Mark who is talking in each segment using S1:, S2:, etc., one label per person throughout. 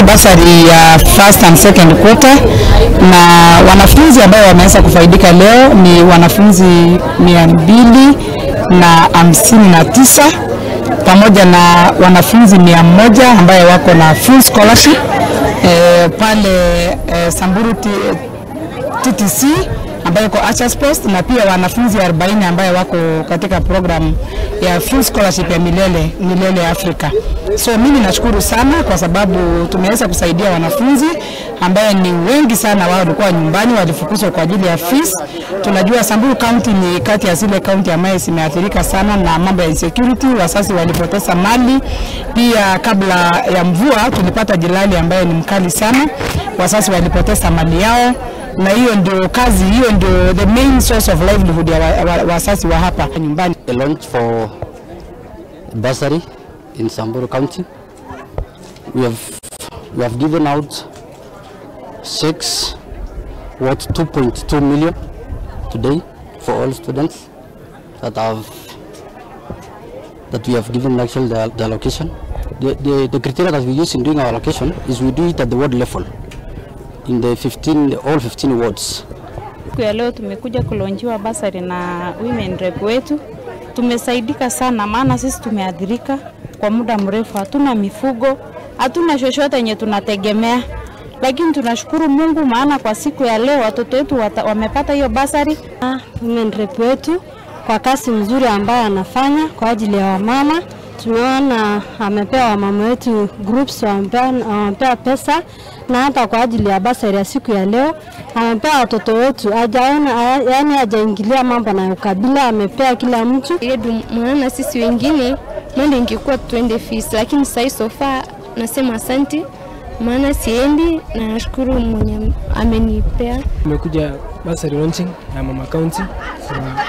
S1: Bursary ya first and second quarter, na wanafunzi ambao wameweza kufaidika leo ni wanafunzi 259 pamoja na wanafunzi 100 ambao wako na full scholarship pale Samburu TTC ambayo iko Archers Post, na pia wanafunzi 40 ambayo wako katika program ya full scholarship ya Milele Africa. So mimi nashukuru sana kwa sababu tumeweza kusaidia wanafunzi ambaye ni wengi sana, wao walikuwa nyumbani, walifukuzwa kwa ajili ya fees. Tunajua Samburu County ni kati ya zile county ambayo zimeathirika sana na mambo ya insecurity, wasasi walipoteza mali. Pia kabla ya mvua tulipata jilali ambaye ni mkali sana, wasasi walipoteza mali yao, na hiyo ndio kazi, hiyo ndio the main source of livelihood ya wasasi wa hapa nyumbani.
S2: A launch for bursary in Samburu County. We have given out checks worth 2.2 million today for all students that we have given actually the allocation. The criteria that we use in doing our allocation is we do it at the ward level, in the all 15 wards.
S3: Siku ya leo tumekuja kulonjiwa basari na women rep wetu. Tumesaidika sana, maana sisi tumeadhirika kwa muda mrefu, hatuna mifugo, hatuna chochote yenye tunategemea. Lakini tunashukuru Mungu maana kwa siku ya leo watoto wetu wamepata hiyo basari.
S4: Women rep wetu kwa kazi nzuri ambayo anafanya kwa ajili ya wamama. Tumeona amepewa wamama wetu groups, wamepewa pesa, na hata kwa ajili ya basari ya siku ya leo amepewa watoto wetu. Hajaona, yani hajaingilia mambo na ukabila, amepea kila mtu.
S5: Maana sisi wengine mwende ingekuwa tuende fees, lakini sasa so far nasema asante maana siendi, na nashukuru mwenye amenipea.
S6: Tumekuja bursary launching na Mama County.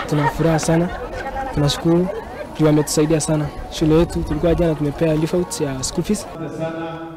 S6: Tuna furaha sana, tunashukuru juu ametusaidia sana. Shule yetu tulikuwa jana tumepea leaf out ya school fees.
S7: Sana.